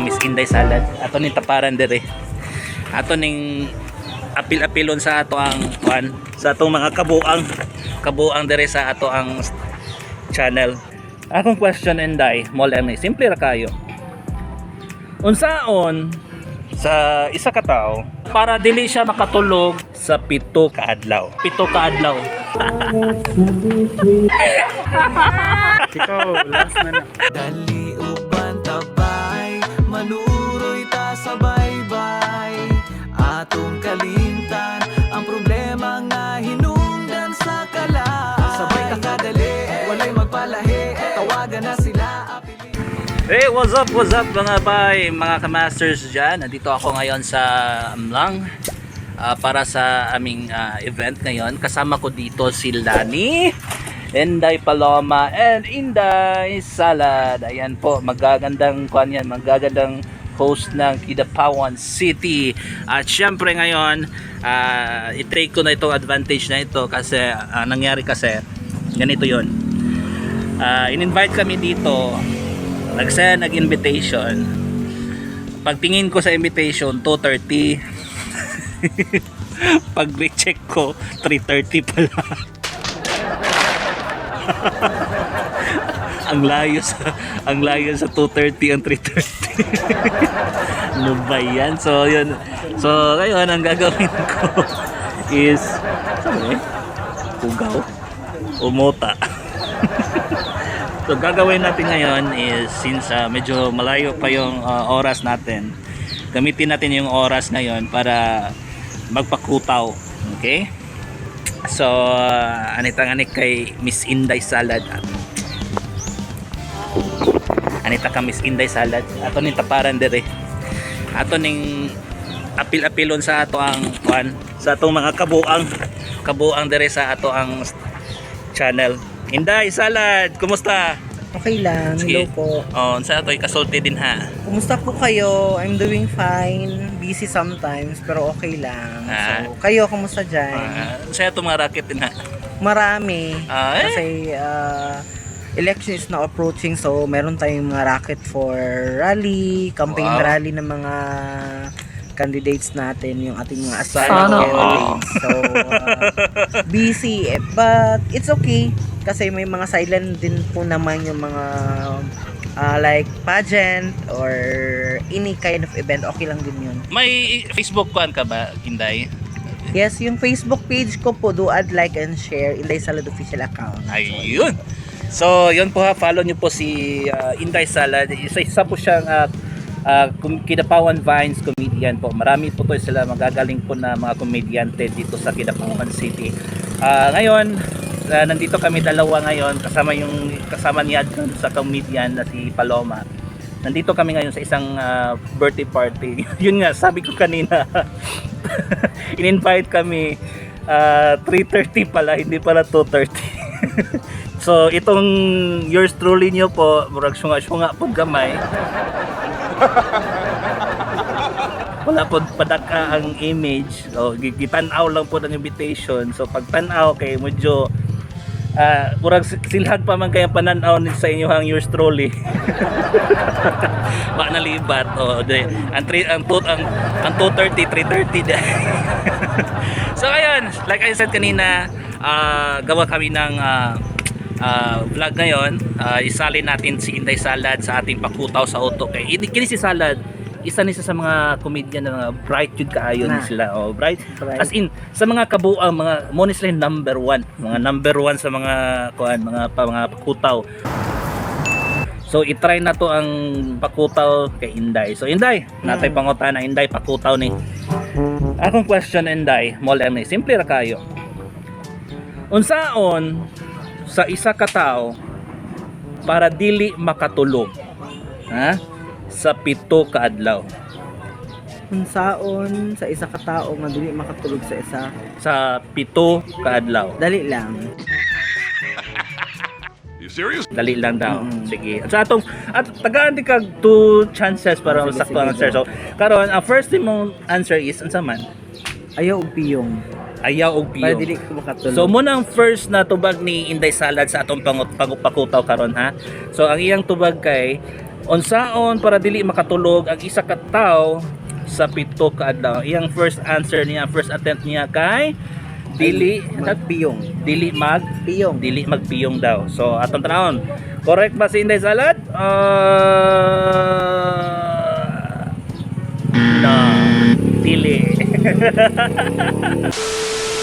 Miss Inday Salad. Ato ning taparan dire. Ato ning apil-apilon sa ato ang kuan, sa atong mga kabuang kabuang dire sa ato ang channel. Akong question, Inday, mo lang ni simple ra kayo. Unsaon sa isa ka tawo para dili siya makatulog sa 7 ka adlaw? 7 ka adlaw. Ikaw, last na na. Dali uban tabay, manuroy ta sa baybay. Atong kalimtan ang problema nga hinungdan sa kalan. Sabay ta kadali, walay magpalahi. Tawagan na sila, apili. Hey, what's up mga bay, mga kamasters dyan. Nandito ako ngayon sa Amlang para sa aming event ngayon. Kasama ko dito si Lani, Inday Paloma, and Inday Salad. Ayan po, magagandang kwan yan, magagandang host ng Kidapawan City. At syempre ngayon, i-take ko na itong advantage na ito kasi nangyari kasi, ganito yon. In-invite kami dito, nag-send nag-invitation. Pagtingin ko sa invitation, 2:30. Pag recheck ko, 3:30 pala. Ang layo sa 2:30 ang 3:30. Ano ba yan? So yun, so ngayon ang gagawin ko is sabi pugaw umota. So gagawin natin ngayon is since medyo malayo pa yung oras natin, gamitin natin yung oras ngayon para magpakutaw. Okay? So, anitang anik kay Miss Inday Salad. Anita ka Miss Inday Salad. Ato ning taparan dire. Ato ning apil-apilon sa ato ang kuan, sa atong mga kabuang kabuang dire sa ato ang channel. Inday Salad, kumusta? Okay lang. Sige. Hello po. Oh, unsa ato ikasulti din ha? Kumusta po kayo? I'm doing fine. Busy sometimes, pero okay lang. So, kayo, kumusta dyan? Unsa ato mga racket din ha? Marami. Eh? Kasi election is now approaching, so meron tayong mga racket for rally, campaign rally ng mga candidates natin, yung ating mga aspiring Sana candidates. So, busy. Eh, but it's okay. Kasi may mga silent din po naman yung mga like pageant or any kind of event. Okay lang din yun. May Facebook kuan ka ba, Inday? Yes, yung Facebook page ko po, do add, like, and share, Inday Salad Official Account. Ayun. So, yun po ha, follow niyo po si Inday Salad. Isa-isa po siyang Kidapawan Vines comedian po. Marami po to sila magagaling po na mga komedyante dito sa Kidapawan City. Ngayon, nandito kami dalawa ngayon kasama yung kasama niya dun sa comedian na si Paloma. Nandito kami ngayon sa isang birthday party. Yun nga, sabi ko kanina, in-invite kami 3:30 pala, hindi pala 2:30. So itong yours truly nyo po, murag syunga-syunga po gamay. Wala po padaka ang image. So gitan-aw lang po ng invitation. So pag tan-aw kay medyo murag silhag pa man kaya panan-aw ni sa inyo ang yours truly. Wa na libat o de ang 3 ang 2 ang 2:30 3:30 de. So ayun, like I said kanina, gawa kami ng vlog ngayon. Isali natin si Inday Salad sa ating pakutaw sa auto kay ini kini si Salad, isa ni siya sa mga comedian na mga bright yun kaayo ni Na. sila. Oh, bright. Bright. As in sa mga kabuang mga mo ni sila yung number one, mga number one sa mga kuan, mga pa, mga pakutaw. So itry na to ang pakutaw kay Inday. So Inday, natay pangutana Inday, pakutaw ni. Akong question, Inday, mo lang ni simple ra kayo. Unsaon sa isa ka tawo para dili makatulog? Ha? Sa 7 ka adlaw. Unsaon sa isa ka tao nga dili makatulog sa isa? Sa 7 ka adlaw. Dali lang. You serious? Dali lang daw. Sige. At sa atong at tagaan din kag two chances para Sige, sakto ang sige, answer. go. So karon ang first mong answer is unsa man? Ayaw og piyong. Ayaw og Para piyong. dili ka makatulog. So muna ang first na tubag ni Inday Salad sa atong pangut pagupakutaw karon ha. So ang iyang tubag kay Unsaon para dili makatulog ang isa ka tawo sa 7 ka adlaw? Iyang first answer niya, first attempt niya kay dili Magpiyong. Dili mag Piyong. Dili magpiyong daw. So atong tanawon. Correct ba si Inday Salad? No. Dili.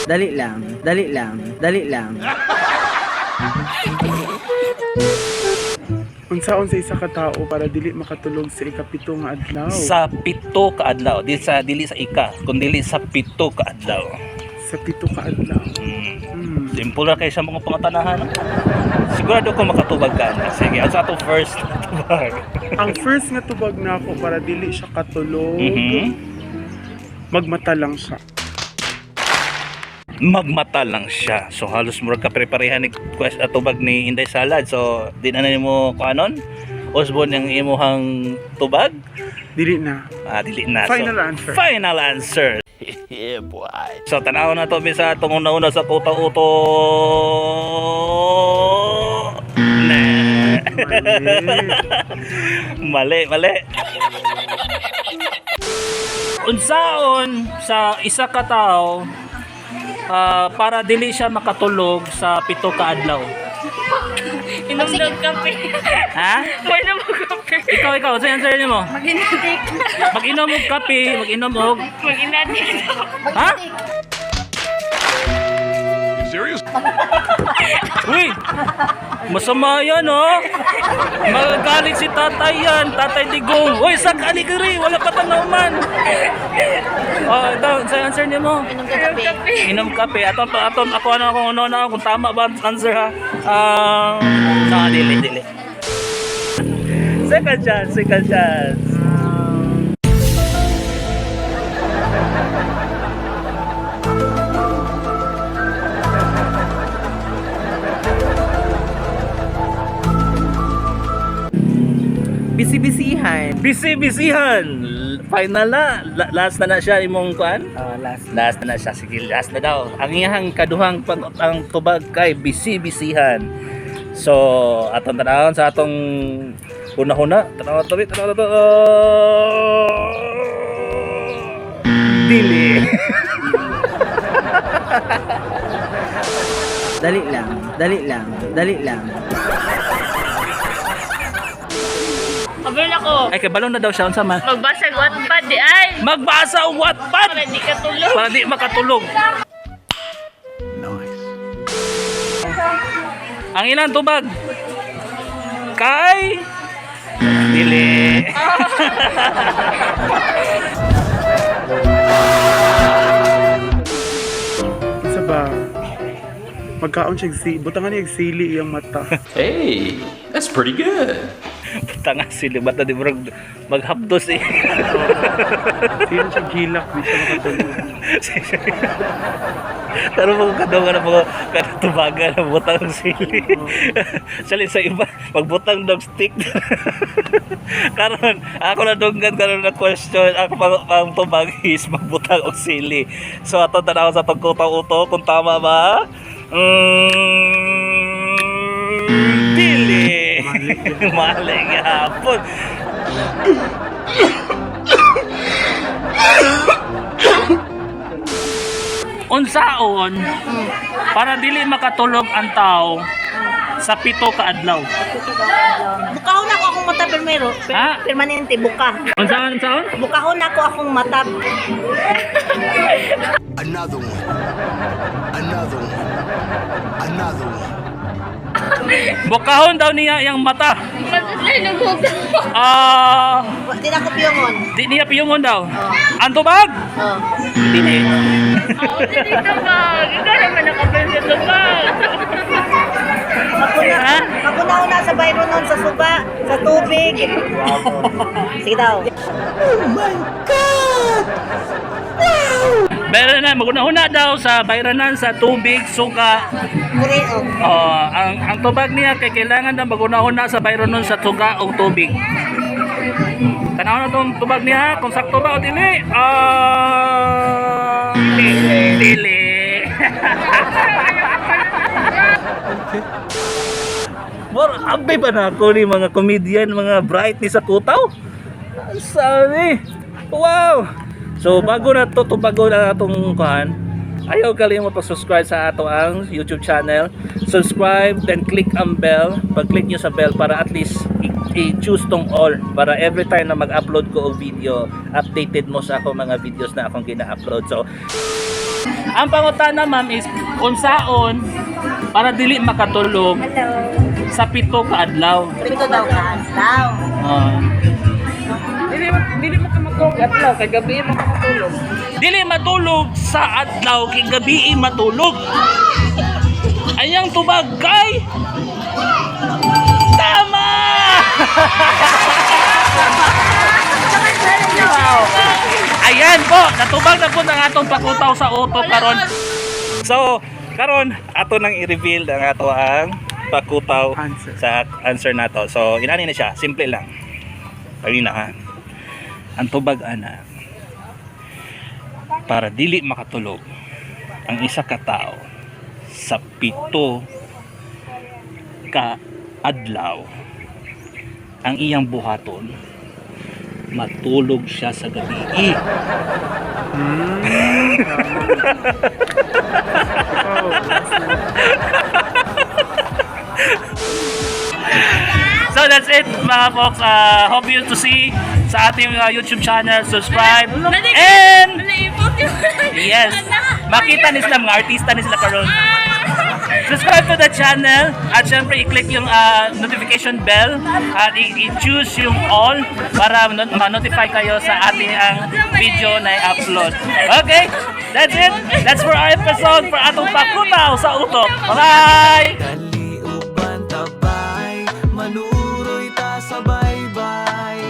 Dali lang, dali lang, dali lang. Unsaon sa isa ka tao para dili makatulog sa ikapito nga adlaw? Sa 7 ka adlaw, dili sa ika, kun dili sa 7 ka adlaw. Sa 7 ka adlaw. Simple ra kay sa mga pangatanahan. Sigurado ko makatubag ka na. Sige, ang sa ato first tubag. Ang first nga tubag nako para dili siya katulog, magmata lang siya. Magmata lang siya. So halos murag ka preparehan ni quest tubag ni Inday Salad. So di na nimo kuanon. Osborne ang imuhang tubag. Dili na. Ah, dili na. So, Final answer. Final answer. Yeah, boy. So tanaw na to bisa atong una-una sa kuta uto. Nah. Mali. Mali, mali. Unsaon sa isa ka tawo para dili siya makatulog sa 7 ka adlaw? Inom ng kape. Ha? Wala mo kape. Ikaw, ikaw, sa answer nimo? Mag-inadik. Mag-inom og kape, mag-inom og Mag-inadik. Ha? Serious? Uy! Masama yan, oh! Magagalit si tatay yan, Tatay Digong. Uy, sak aligri, wala pa tanauman. Oh, ito, sa answer niyo mo. Inom kape. Inom kape. Aton, aton, ako ano ako ano na kung tama ba ang answer ha. No, dili, dili. Second chance, second chance. Busy-busyhan. Busy-busyhan. Final na. Last na na siya imong kuan. Ah, last. Last na na siya. Sige, last na daw. Ang iyang kaduhang pag ang tubag kay busy-busyhan. So, atong tanawon sa atong una-una. Tanaw tabi, tanaw tabi. Dili. Dali lang, dali lang, dali lang. Kabel ako. Ay, kay balon na daw siya unsa man. Magbasa Wattpad di ay. Magbasa og Wattpad Para di ka tulog. para di makatulog. Ang ilang tubag? Kay dili. Unsa ba? Magkaon siya si butangan niya sili iyang mata. Hey, that's pretty good. Tanga sila bata di murag maghapdos eh. Sino siya gilak, di siya makatulog. Pero mga kadungan na mga katubagan na butang ng sili. Sali sa iba, magbutang dog stick. Karon ako na dunggan karon na question, ako pang, pang tubag is magbutang og sili. So ato tanaw sa pagkutaw uto kung tama ba? Dili. Mali gihapon. Unsaon para dili makatulog ang tao sa 7 ka adlaw? Bukahon ako akong mata primero. Ha? Permanente buka. Unsaon unsaon? Bukahon ako akong mata. Another one. Another one. Another one. Bukahon daw niya iyang mata. Matatlay ng hugaw. Ah, Di na ako piyongon. di niya piyungon daw. Ang tubag? Oh. Dili. Oo, di tubag. Ikaw naman nakabel sa tubag. Maguna, Ha? maguna-una sa bayro nun, sa suba, sa tubig. Sige daw. Meron na maguna-una daw sa bayranan sa tubig, suka. Kureo. Oh, ang tubag niya kay kailangan na maguna-una sa bayranon sa suka o tubig. Tanaw na tong tubag niya kung sakto ba o dili. Ah, dili. Dili. Mor, abay ba na ako ni mga comedian, mga bright ni sa kutaw? Ang sabi. Wow! So bago na to, bago na atong kuhan, ayaw kalimot pag-subscribe sa ato ang YouTube channel. Subscribe, then click ang bell. Pag-click nyo sa bell para at least i-choose tong all para every time na mag-upload ko og video, updated mo sa ako mga videos na akong gina-upload. So, ang pangutana, ma'am, is unsaon para dili makatulog sa 7 ka adlaw. Pito daw ka adlaw. Dili mo ka matulog adlaw kay gabi mo ka matulog. Dili matulog sa adlaw kay gabi matulog. Anyang tubag kay tama. Wow. Ayan po, natubag na po ng atong pakutaw sa utok karon. So, karon ato nang i-reveal ang ato ang pakutaw Answer. sa answer nato. So, inani na siya, simple lang. Pagina ha. Ang tubag ana para dili makatulog ang isa ka tao sa 7 ka adlaw, ang iyang buhaton, matulog siya sa gabi. Ikaw, So that's it, mga folks. Hope you to see sa ating YouTube channel. Subscribe. And yes, makita ni sila, mga artista ni sila karon. Subscribe to the channel at syempre i-click yung notification bell at i-choose yung all para ma-notify kayo sa ating ang video na i-upload. Okay, that's it. That's for our episode for atong pakutaw sa utok. Bye-bye! Dali uban tabay, manuroy ta sa baybay.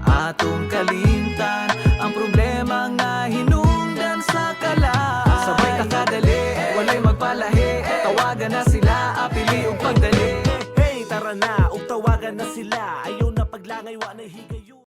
Atong kalimtan ang problema nga hinungdan sa kalaan. Sabay ta kadali, walay magpalahi. Tawagan na sila, apili og pagdali. Hey, tara na, ug tawagan na sila. Ayaw na paglangay, wa na higayon.